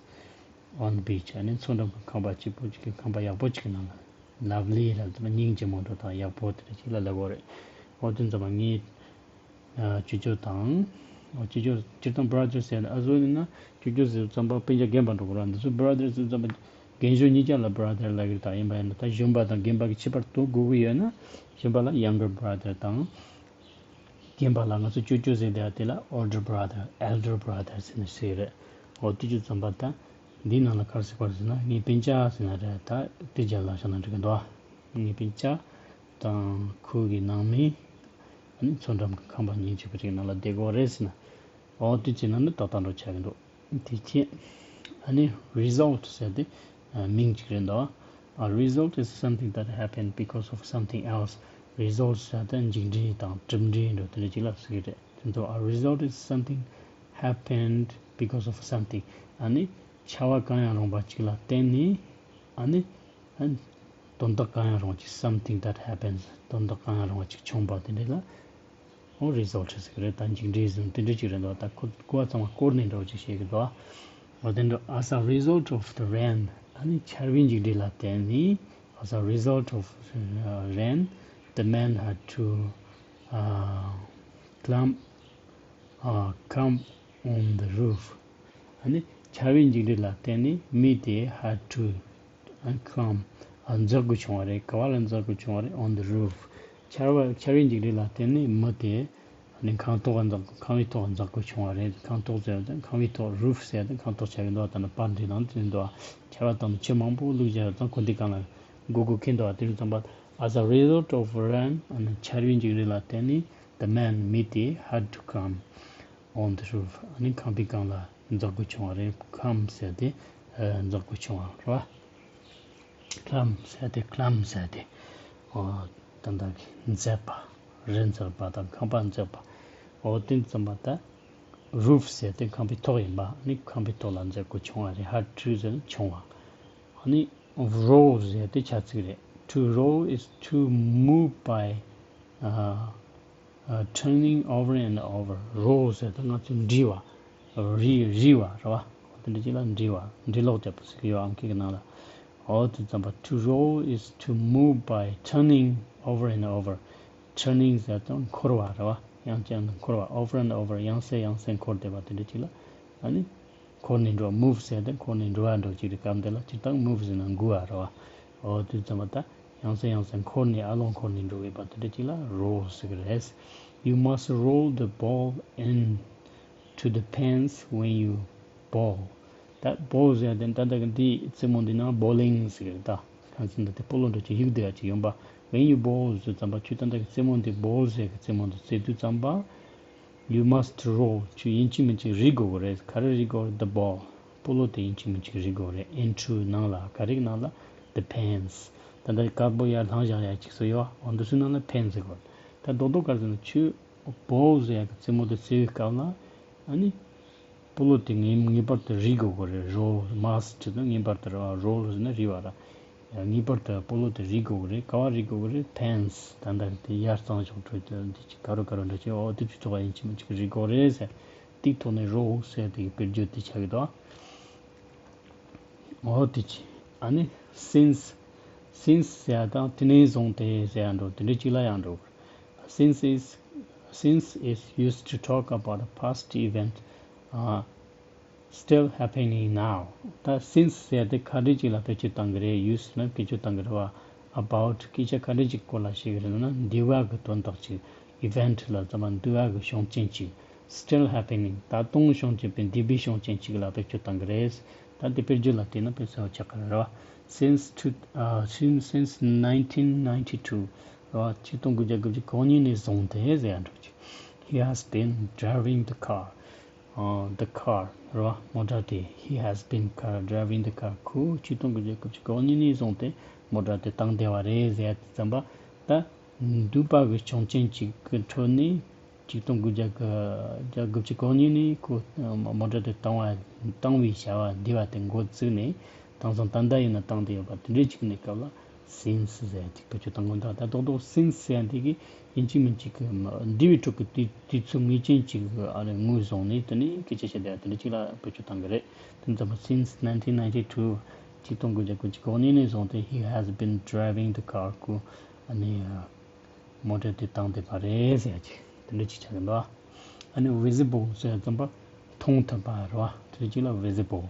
on the beach. ཨ་ནི་མཚོ་འགྲམ་གྱི་ཁང་པ་སྐྱིད་པོ་ཅིག་གི་ཁང་པ་ཡག་པོ་ཅིག་གི་ནང་ལ། Lovely ལབ་དུས་སྙིང་རྗེ་མོ་འདྲ་དང་ཡག་པོ་དེ་འདྲ་ཅིག་ལ་ལབ་ཀྱི་ཡོད་རེད། འོ་དེ་ཙམ་པ་ངའི་ཨ་ཅོ་ཅོ་དང་། འོ་ཅོ་ཅོ་སྤྱིར་བཏང་brother ཟེར་ན་ཨ་ཟོ་ཡིན་ན་ཅོ་ཅོ་ཟེར་ཙམ་པ་སྤུན་ཀྱག་རྒན་པ་འགྲོ་གི་རེད། འདི་ཚོ་brother ཟེར་ཙམ་པ་རྒན་གཞོན་གཉིས་ཀ་ལ་brother ལབ་ཀྱི་རེད། ད་ཡིན་པ་ཡིན་ན་ད་གཞོན་པ་དང་རྒན་པ་གི་ཁྱད་པར་དུ་དགོས་ཀྱི་ཡོད་ན་གཞོན་པ་ལ་younger brother དང་། རྒན་པ་ལ་ང་ཚོ་ཅོ་ཅོ་ཟེར་བསྡད་པ་དེ་ལ་older brother, elder brother ཟེར་ནས་ཟེར་གྱི་རེད། འོ་དེ་ཅོ་ཙམ་པ་ད་འདིའི་ནང་ལ་ག་རེ་ཟེར་གྱི་རེད་ཟེར་ན། ངའི་སྤུན་ཀྱག་ཟེར་ན་རེད། ད་དེ་རྒྱབ་ལ་བཞག་ན་འགྲིག་གི་འདུག་ངའི་སྤུན་ཀྱག་དང་ཁོ་གི་ནང་མི། ཨ་ནི་མཚོ་འགྲམ་གྱི་ཁང་པ་སྙིང་རྗེ་པོ་ཅིག་ནང་ལ་བསྡད་ཀྱི་ཡོད་རེད་ཟེར་ན། འོ་དེ་བྱས་ན་ནི་ཏག་ཏག་འགྲོ་ཆགས་ཀྱི་འདུག་དེ་བྱས། ཨ་ནི་result ཟེར་དེ་ཨ་མིང་ཅིག་རེད་འདུག A result is something that happened because of something else. Result ཟེར་དེ་མཇུག་འབྲས་དང་གྲུབ་འབྲས་འདྲ་དེ་འདྲ་ཅིག་ལ་ཟེར་གྱི་རེད། དེ་ཚོ། A result is something happened because of something. ཨ་ནི་བྱ་བ་གང་ཡང་རུང་བ་ཅིག་ལ་བརྟེན་ནས། ཨ་ནི། ཨ། དོན་དག་གང་ཡང་རུང་བ་ཅིག something that happens. དོན་དག་གང་ཡང་རུང་བ་ཅིག་བྱུང་བ་དེ་འདྲ་ལ། འོ་result ཟེར་གྱི་རེད། ད་མཇུག་འབྲས་ཟེར་ན་དེ་འདྲ་ཅིག་རེད་འདུག་ད་ཁོ་གོ་བ་ཚང་མ་སྐོར་ནས་འདྲ་བོ་ཅིག་བཤད་ཀྱི་འདུག་འོ་དེ་འདྲ། As a result of the rain. ཨ་ནི་ཆར་པའི་མཇུག་འབྲས་ལ་བརྟེན་ནས། As a result of uh, rain, the man had to uh, climb uh, come on the roof. ཨ་ནི་ཆར་པའི་མཇུག་འབྲས་ལ་བརྟེན་ནས་མི་དེ་had to ཨ་ནི་climb ཨ་འཛེག་དགོས་བྱུང་བ་རེད། ག་བ་ལ་འཛེག་དགོས་བྱུང་བ་རེད། On the roof. ཆར་པ་ཆར་པའི་མཇུག་འབྲས་ལ་བརྟེན་ནས་མི་དེ་ཨ་ནི་ཁང་ཐོག་ག་འཛེག་ཁང་པའི་ཐོག་འཛེག་དགོས་བྱུང་བ་རེད། ཁང་ཐོག་ཟེར་བ་དང་ཁང་པའི་ཐོག roof ཟེར་བ་དང་ཁང་ཐོག་ཆགས་ཀྱི་འདུག་ད་ནི་པར་འདི་ནང་དེ་འདུག་ཆར་པ་དང་ཆུ་མང་པོ་བླུགས་བཞག་ཙང་ཁོ་འདི་སྒང་ལ་སྒུག་སྒུག་ཁེལ་འདུག་དེ་རིང་ཙམ་པ། As a result of rain, ཨ་ནི་ཆར་པའི་མཇུག་འབྲས་ལ་བརྟེན་ནས། The man མི་དེ་had to climb on the roof. ཨ་ནི་ཁང་པའི་སྒང་ལ་འཛེག་དགོས་བྱུང་བ་རེད། Climb ཟེར་དེ་ཨ་འཛེག་དགོས་བྱུང་བ་རེད་བ། Climb ཟེར་དེ་climb ཟེར་དེ་ཨོ་ད་ལྟ་གི་འཛེག་པ། རི་འཛེག་པ་དང་ཁང་པ་འཛེག་པ། ཨོ་དེ་ཙམ་པ་ད། Roof ཟེར་དེ་ཁང་པའི་ཐོག་ཡིན་པ། ཨ་ནི་ཁང་པའི་ཐོག་ལ་འཛེག་དགོས་བྱུང་བ་རེད། Had to ཟེར་ན་བྱུང་བ། ཨ་ནི་roll ཟེར་དེ་བྱ་ཚིག་རེད། To roll is to move by uh, uh, turning over and over. Roll ཟེར་དེ་ང་ཚོས་འགྲིལ་བ། རི་རི་བ་རེད་བ། དེ་འདྲ་ཅིག་ལ་འགྲིལ་བ། འགྲིལ་ལོག་རྒྱབ་པ་ཟེར་གྱི་ཡོད། ཨམ་སྐད་ཀྱི་ནང་ལ། འོ་དེ་ཙམ་པ། To roll is to move by turning over and over. Turning ཟེར་དེ་འཁོར་བ་རེད་བ། ཡང་བསྐྱར་འཁོར་བ། Over and over. ཡང་སེ་ཡང་སེ་འཁོར་བསྡད་པ་དེ་འདྲ་ཅིག་ལ། ཨ་ནི། འཁོར་ནས་འགྲོ། Move ཟེར་དེ་འཁོར་ནས་འགྲོ་བ་འདྲ་ཅིག་རེད། སྐབས་འདི་ལ་སྤྱིར་བཏང་move ཟེར་ན་འགུལ་བ་རེད་བ། འོ་དུས་ཙམ་པ་ད་ཡང་སེ་ཡང་སེ་འཁོར་ནས་ཨ་ལོང་འཁོར་ནས་འགྲོ་བའི་བར་དེ་འདྲ་ཅིག་ལ་roll ཟེར་གི་རེད། You must roll the ball into the pens when you bowl. ད་bowl ཟེར་དེ་ད་ལྟ་གི་འདི་རྩེད་མོ་འདི་ནང་bowling ཟེར་གི་རེད། ད་གང་ཟེར་ན་དེ་སྤོ་ལོ་འདྲ་ཅིག་གཡུག་བསྡད་ཡ་ཅིག་ཡོང་པ། When you bowl ཟེར་ཙམ་པ་ཁྱོད་ད་ལྟ་གི་རྩེད་མོ་འདི་bowl ཟེར་གི་རྩེད་མོ་འདི་རྩེ་དུས་ཙམ་པ། You must roll. ཁྱོད་ཡིན་གཅིག་མིན་གཅིག་རིལ་དགོས་ཀྱི་རེད། ག་རེ་རིལ་དགོས་རེད། The ball. སྤོ་ལོ་དེ་ཡིན་གཅིག་མིན་གཅིག་རིལ་དགོས་རེད། Into ནང་ལ། ག་རེ་ནང་ལ། The pens. ད་ལྟ་དཀར་པོ་ཡར་ལྷང་བཞག་ཡ་གཅིག་བཟོ་ཡོད་བ། འོ་འདི་ཚོའི་ནང་ལ་pens ཟེར་དགོས། ད་རྡོག་རྡོག་ག་རེ་ཟེར་ན་ཁྱོད་ball ཟེར་ཡ་གི་རྩེད་མོ་དེ་རྩེ་བའི་སྐབས་ལ་ཨ་ནི། སྤོ་ལོ་དེ་ངེས་ངེས་པར་དུ་རིལ་དགོས་ཀྱི་རེད། Roll, must ངེས་པར་དུ་རེད་བ། Roll ཟེར་ན་རིལ་བ་ར། ངེས་པར་དུ་སྤོ་ལོ་དེ་རིལ་དགོས་ཀྱི་རེད། ག་བ་རིལ་དགོས་ཀྱི་རེད། Pens. ད་ལྟ་དེ་ཡར་གཙང་ཕྱོགས་ཁྲོད་དུ་འདི་ཅིག་ག་རུ་ག་རུ་འདྲ་ཅིག་འོ་དེ་ཚོའི་ཐོག་ཡིན་གཅིག་མིན་གཅིག་རིལ་དགོས་རེད་ཟེར། དེའི་ཐོག་ནས་roll ཟེར་དེ་གི་དཔེར་བརྗོད་དེ་ཆགས་ཀྱི་འདུག་འོ་དེ་ཅི། ཨ་ནི་since, since ཟེར་ཡ་དང་དེ་ནས་བཟུང་སྟེ་ཟེར་ཡ་འགྲོ། དེ་འདྲ་ཅིག་ལ་ཡང་འགྲོ། Since is, since is used to talk about a past event uh, still happening now. ད་since ཟེར་ཡ་དེ་ག་འདྲ་ཅིག་ལ་བེད་སྤྱོད་བཏང་གི་རེད། Used ན་བེད་སྤྱོད་བཏང་གི་རེད་བ། About སྐད་ཆ་ག་འདྲ་ཅིག་སྐོར་ལ་བཤད་གི་རེད་ན་འདས་པ་གི་དོན་དག་ཅིག Event ལ་ཙམ་པ་འདས་པ་གི་བྱུང་རྐྱེན་ཅིག Still happening. ད་དུང་བྱུང་བཞིན་པའི་འདས་པའི་བྱུང་རྐྱེན་ཅིག་ལ་བེད་སྤྱོད་བཏང་གི་རེད། ད་འདི་དཔེར་བརྗོད་ལ་བལྟས་ན་དཔེ་གསལ་པོ་ཆགས་ཀྱི་རེད་བ། Since two, uh, since, since nineteen ninety-two རེད་བ། ཆིག་སྟོང་དགུ་བརྒྱ་དགུ་བཅུ་གོ་གཉིས་ནས་བཟུང་སྟེ་ཟེར་ཡ་འགྲོ་ཅིག He has been driving the car. the car རེད་བ། མོ་ཊ་དེ། He has been car driving the car. ཁོས་ཆིག་སྟོང་དགུ་བརྒྱ་དགུ་བཅུ་གོ་གཉིས་ནས་བཟུང་སྟེ་མོ་ཊ་དེ་བཏང་བསྡད་པ་རེད་ཟེར་ཡ་དེ་ཙམ་པ། ད་འདུས་པ་གི་བྱུང་རྐྱེན་གཅིག་གི་ཁྲོད་ནས་ཆིག་སྟོང་དགུ་བརྒྱ་དགུ་བཅུ་གོ་གཉིས་ནས་ཁོ་མོ་ཊ་དེ་བཏང་བ་བཏང་བའི་བྱ་བ་འདི་བ་དེ་འགོ་བཙུགས་ནས། དེང་སང་ད་ལྟ་ཡིན་ན་བཏང་བསྡད་ཡོད་པ་དེ་འདྲའི་ཅིག་གནས་སྐབས་ལ་since ཟེར་ཡ་ཅིག་བེད་སྤྱོད་བཏང་གི་འདུག་ད་རྡོག་རྡོག་since ཟེར་ཡ་འདི་གིས་ཡིན་གཅིག་མིན་གཅིག་གི་འདས་པའི་འཕྲོ་གི་དུས་དུས་ཚོད་ངེས་ཅན་ཅིག་ཨ་ནི་ངོས་བཟུང་ནས་དེ་ནས་སྐད་ཆ་བཤད་བསྡད་ཡ་དེ་འདྲ་ཅིག་ལ་བེད་སྤྱོད་བཏང་གི་རེད། དེ་ཙམ་པ་since nineteen ninety two ཆིག་སྟོང་དགུ་བརྒྱ་དགུ་བཅུ་གོ་གཉིས་ནས་བཟུང་སྟེ he has been driving the car. ཁོས་ཨ་ནི་མོ་ཊ་དེ་བཏང་བསྡད་པ་རེད་ཟེར་ཡ་ཅིག་དེ་འདྲ་ཅིག་ཆགས་ཀྱི་འདུག་ཨ་ནི་visible ཟེར་ཙམ་པ་མཐོང་ཐུབ་པ་རེད་བ། དེ་འདྲ་ཅིག་ལ་visible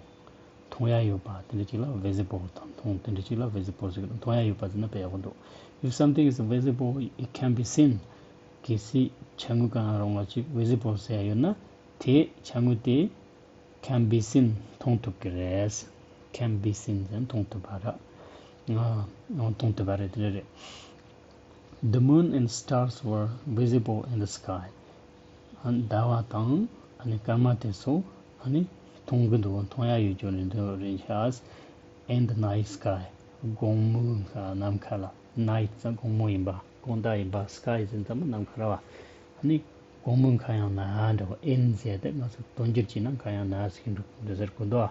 མཐོང་ཡ་ཡོད་པ་དེ་འདྲ་ཅིག་ལ་visible དང་མཐོང་དེ་འདྲ་ཅིག་ལ་visible ཟེར་གི་འདུག་མཐོང་ཡ་ཡོད་པ་ཟེར་ན་དཔེ་ཡག་པོ་འདུག If something is visible, it can be seen. གལ་སྲིད་ཅ་དངོས་གང་ཡང་རུང་བ་ཅིག་visible ཟེར་ཡ་ཡོད་ན་དེ་ཅ་དངོས་དེ་can be seen མཐོང་ཐུབ་ཀྱི་རེད། Can be seen ཟེར་མཐོང་ཐུབ་པ་རེད། ཨ་མཐོང་ཐུབ་པ་རེད། དེ་རེད། The moon and stars were visible in the sky. ཨ་ཟླ་བ་དང་ཨ་ནི་སྐར་མ་དེ་ཚོ་ཨ་ནི་མཐོང་གི་འདུག་མཐོང་ཡ་ཡོད་ཀྱི་རེད་འདུག་རེད་ཤག In the night sky. དགོང་མོའི་ནམ་མཁའ་ལ། Night ཟེར་དགོང་མོ་ཡིན་པ། དགོང་དག་ཡིན་པ། Sky ཟེར་ཙམ་པ་ནམ་མཁའ་རེད་བ། ཨ་ནི་དགོང་མོའི་མཁའ་དབྱིངས་ན་འདྲ་བ། In ཟེར་ཏེ་ང་ཚོ་དོན་འགྱུར་བྱས་ན་མཁའ་དབྱིངས་ན་ཟེར་གྱི་འདུག་འདི་ཟེར་དགོས་འདུག་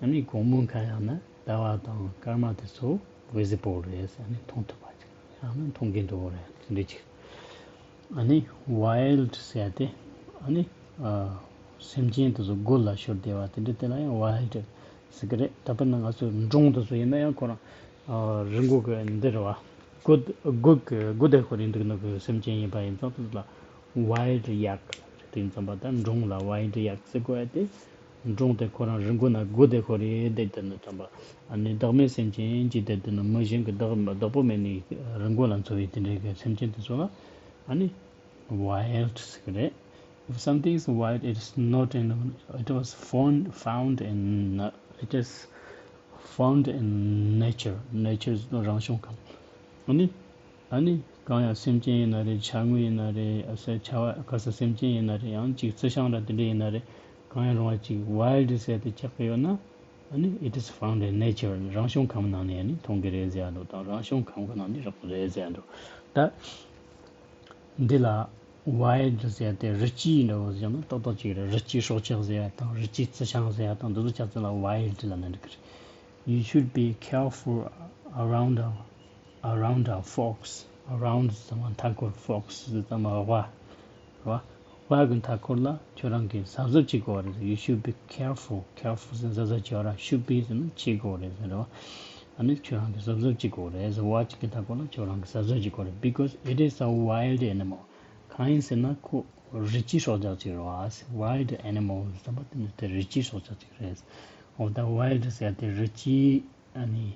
ཨ་ནི་དགོང་མོའི་མཁའ་དབྱིངས་ན་ཟླ་བ་དང་སྐར་མ་དེ་ཚོ་visible རེད་ཟེར། ཨ་ནི་མཐོང་ཐུབ་པ་ཅིག་ཡང་ན་མཐོང་གི་འདུག་རེད། དེ་འདྲ་ཅིག་ཨ་ནི་wild ཟེར་ཏེ་ཨ་ནི་ཨ་སེམས་ཅན་དེ་ཚོ་སྒོ་ལ་ཤོར་བསྡད་པ་དེ་འདྲ་དེ་ལ་ཡང་wild ཟེར་གི་རེད། ད་དཔེར་ན་ང་ཚོ་འབྲོང་དེ་ཚོ་ཡིན་ན་ཡང་ཁོ་རང་ཨ་རི་མགོ་གི་འདི་རེད་བ། སྒོ་སྒོ་གི་སྒོ་དེ་ཁོ་རང་འདུག་ནོ་གི་སེམས་ཅན་ཡིན་པ་ཡིན་ཙང་དེ་ཚོ་ལ་wild yak ཟེར་དེ་ཡིན་ཙང་པ། ད་འབྲོང་ལ་wild yak ཟེར་དགོས་ཡ་དེ། འབྲོང་དེ་ཁོ་རང་རི་མགོ་ན་སྒོ་དེ་ཁོ་རེ་བསྡད་དེ་ནི་ཙམ་པ། ཨ་ནི་བདག་མེད་སེམས་ཅན་གྱི་དེ་དེ་ནི་མི་གཞན་གྱི་བདག་བདག་པོ་མེད་ནི་རི་མགོ་ལ་འཚོ་བའི་དེ་འདྲའི་གི་སེམས་ཅན་དེ་ཚོ་ལ་ཨ་ནི་wild ཟེར་གི་རེད། If something is wild, it is not in, it was found, found in, it is found in nature. Nature is རང་བྱུང་ཁམས། ཨ་ནི་ཨ་ནི་གང་ཡང་སེམས་ཅན་ཡིན་ན་རེད། ཆ་དངོས་ཡིན་ན་རེད། ཨ་སེ་ཆ་བ་ག་ས་སེམས་ཅན་ཡིན་ན་རེད། ཡང་ཅིག་རྩི་ཤིང་ར་དེ་འདྲ་ཡིན་ན་རེད། གང་ཡང་རུང་བ་ཅིག་wild ཟེར་ཏེ་ཆགས་ཀྱི་ཡོད་ན། ཨ་ནི་it is found in nature. རང་བྱུང་ཁམས་ནང་ནས་ཨ་ནི་མཐོང་གི་རེད་ཟེར་ཡ་འདུག་དང་རང་བྱུང་ཁམས་ཀྱི་ནང་ནས་རག་གི་རེད་ཟེར་ཡ་འདུག་ད་འདི་ལ་wild ཟེར་ཏེ་རི་སྐྱེས་འདྲ་བོ་ཟེར་ན་ཏག་ཏག་ཅིག་རེད། རི་སྐྱེས་སྲོག་ཆགས་ཟེར་ཡ་དང་རི་སྐྱེས་རྩི་ཤིང་ཟེར་ཡ་དང་འདི་ཚོ་ཆ་ཚང་ལ་wild ལབ་ན་འགྲིག་གི་རེད། You should be careful around a, around a fox. Around ཟེར་ཙམ་པ་མཐའ་འཁོར། Fox ཟེར་ཙམ་པ་ཝ་རེད་བ། ཝ་གི་མཐའ་འཁོར་ལ་ཁྱོད་རང་གིས་གཟབ་གཟབ་བྱེད་དགོས་རེད། You should be careful. Careful ཟེར་གཟབ་གཟབ་བྱེད་དགོས་ར། Should be ཟེར་ན་བྱེད་དགོས་རེད་ཟེར་རེད་བ། ཨ་ནི་ཁྱོད་རང་གིས་གཟབ་གཟབ་བྱེད་དགོས་རེད་ཟེར། ཝ་གཅིག་གི་མཐའ་འཁོར་ལ་ཁྱོད་རང་གིས་གཟབ་གཟབ་བྱེད་དགོས་རེད། Because it is a wild animal. གང་ཡིན་ཟེར་ན་ཁོ་རི་སྐྱེས་སྲོག་ཆགས་ཅིག་རེད་བ། Wild animal ཟེར་ཙམ་པ་དེ་ནི་དེ་རི་སྐྱེས་སྲོག་ཆགས་ཅིག་རེད། འོ་ད་wild ཟེར་དེ་རི་སྐྱེས་ཨ་ནི།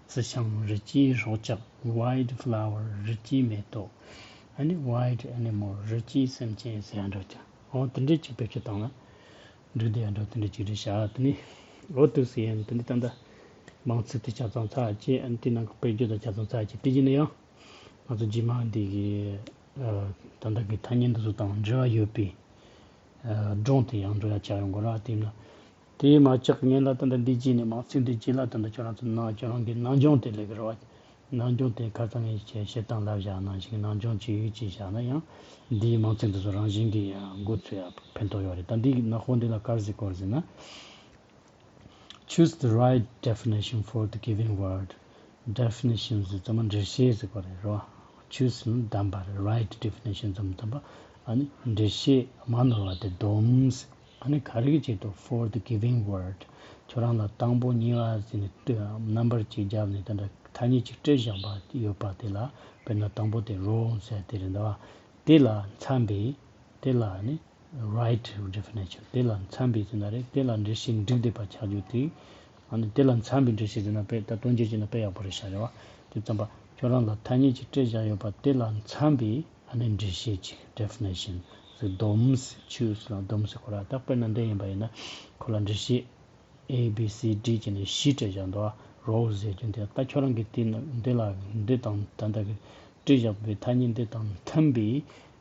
རྩི་ཤིང་། རི་སྐྱེས་སྲོག་ཆགས། Wild flower རི་སྐྱེས་མེ་ཏོག་ཨ་ནི་wild animal རི་སྐྱེས་སེམས་ཅན་ཟེར་ཡ་འདྲ་ཅིག་འོ་དེ་འདྲས་ཅིག་བེད་སྤྱོད་བཏང་ན་འགྲིག་བསྡད་ཡ་འདྲ་དེ་འདྲས་ཅིག་རེད་ཤག་དེ་ནི་འོ་དུ་ཟེར་ཡ་ནི་དེ་འདྲས་ད་ལྟ་མིང་ཚིག་དེ་ཆ་ཚང་ཚར་བྱས། ཨ་ནི་དེ་ནང་གི་དཔེར་བརྗོད་དང་ཆ་ཚང་ཚར་བྱས། དེ་བཞིན་ནི་ཡང་ང་ཚོ་རྗེས་མ་འདི་གི་ཨ་ད་ལྟ་གི་ཐ་སྙད་འདི་ཚོ་དང་འབྲེལ་བ་ཡོད་པའི་ཨ་སྒྲུང་དེ་ཡང་འགྲོ་ཡ་ཆགས་ཡོང་གི་རེད། དེ་ན། དེ་མ་ཆགས་ངེས་ལ་ད་ལྟ་འདི་བྱས་ནས་མིང་ཚིག་འདི་བྱས་ལ་ད་ལྟ་ཁྱོད་རང་ཚོ་ནང་ཁྱོད་རང་གི་ནང་སྦྱོང་དེ་ལས་ཀྱི་རེད་བ། ནང་སྦྱོང་དེ་ཁ་སང་ངས་བྱས་བཤད་སྟངས་ལབ་བཞག་ནང་བཞིན་ནང་སྦྱོང་བྱེད་ཡུལ་བྱས་བཞག་ན་ཡང་འདིའི་མིང་ཚིག་འདི་ཚོ་རང་བཞིན་གྱིས་ཡང་འགོ་ཚུགས་ཡ་ཕན་ཐོགས་ཡོད་རེད། ད་འདི་ནག་པོ་འདི་ལ་ག་རེ་ཟེར་དགོས་རེད་ཟེར་ན། Choose the right definition for the given word. Definition ཟེར་ཙམ་པ་འགྲེལ་བཤད་ཟེར་དགོས་རེད་རོ། Choose ནི་བདམས་པ་རེད། Right definition ཟེར་ཙམ་པ་ཨ་ནི་འགྲེལ་བཤད་མ་ནོར་བ་དེ་སྡོམ། ཨ་ནི་ག་རེ་གི་ཆེད་དུ། For the given word. ཁྱོད་རང་ལ་དང་པོ་གཉིས་པ་ཟེར་ནས་རྣམ་པར་གཅིག་བརྒྱབ་ནས་དེ་འདྲ་ཐ་སྙད་གཅིག་སྤྲད་བཞག་པ་ཡོད་པ་དེ་ལ། དཔེར་ན་དང་པོ་དེ་wrong ཟེར་དེ་རེད་འདུག་བ། དེ་ལ་འཚམ་པའི་དེ་ལ་ནི་right definition དེ་ལ་འཚམ་པའི་ཟེར་ན་རེད། དེ་ལ་འགྲེལ་བཤད་འགྲིག་བསྡད་པ་ཆགས་རྒྱུ་དེ། ཨ་ནི་དེ་ལ་འཚམ་པའི་འགྲེལ་བཤད་ཟེར་ན་དཔེ་ད་དོན་འགྱུར་བྱས་ན་དཔེ་ཡག་པོ་རེད་ཤག་རེད་བ། དེ་ཙམ་པ་ཁྱོད་རང་ལ་ཐ་སྙད་ཅིག་སྤྲད་བཞག་ཡོད་པ་དེ་ལ་འཚམ་པའི་ཨ་ནི་འགྲེལ་བཤད་ཅིག definition ཟེར་སྡོམ་ཟེར། Choose ལ་སྡོམ་ཟེར་གོ་ར། ད་དཔེར་ན་འདི་ཡིན་པ་ཡིན་ན་ཁོ་ལ་འགྲེལ་བཤད་A B C D བྱས་ནས་བཞི་སྤྲད་བཞག་འདུག་བ། Wrong ཟེར་རྒྱུ་འདི་ད་ཁྱོད་རང་གིས་དེ་ནི་འདི་ལ་འདི་དང་ད་ལྟ་གི་སྤྲད་བཞག་པའི་ཐ་སྙད་འདི་དང་མཐུན་པའི་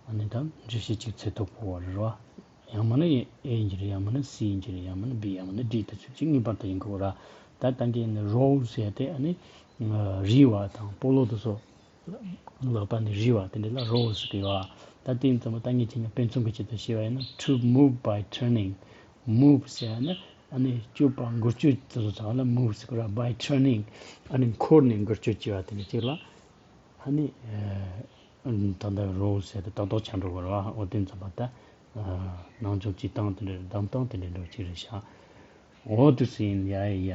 ཨ་ནི་ད་འགྲེལ་བཤད་ཅིག་འཚོལ་ཐུབ་དགོས་པ་རེད་བ། ཡང་མིན་ན་A་ཡིན་གྱི་རེད། ཡང་མིན་ན་C་ཡིན་གྱི་རེད། ཡང་མིན་ན་B། ཡང་མིན་ན་D། དེ་ཚོ་གཅིག་ངེས་པར་དུ་ཡིན་དགོས་ར། ད་ད་གིན་ནི་roll་ཟེར་དེ་ཨ་ནི་རིལ་བ་དང་སྤོ་ལོ་དེ་ཚོ་ལག་པ་ནས་རིལ་བ་དེ་འདྲ་ལ་roll་ཟེར་གི་ཡོད། ད་དེ་ཡིན་ཙང་ད་ངས་ཁྱེད་ཉིད་དཔེ་མཚོན་གྱི་ཆེད་དུ་བཤད་པ་ཡིན་ན། to move by turning. Move་ཟེར་ན་ཨ་ནི་སྐྱོད་པ་འགུལ་སྐྱོད་དེ་ཚོ་ཚང་ལ་move་ཟེར་གི་ར། by turning་ཨ་ནི་འཁོར་ནས་འགུལ་སྐྱོད་བྱས་པ་དེ་འདྲ་ཅིག་ལ་ཨ་ནི་ད་ལྟ་roll་ཟེར་དེ་ཏག་ཏག་ཆགས་འགྲོ་གི་རེད་བ། འོ་དེ་ཙམ་པ་ད་ནང་སྦྱོང་བྱེད་སྟངས་དེ་འདྲ་གདམ་སྟངས་དེ་འདྲ་འགྲོ་གི་རེད་ཤག་འོ་དེ་ཟིན་ཡ་ཡ།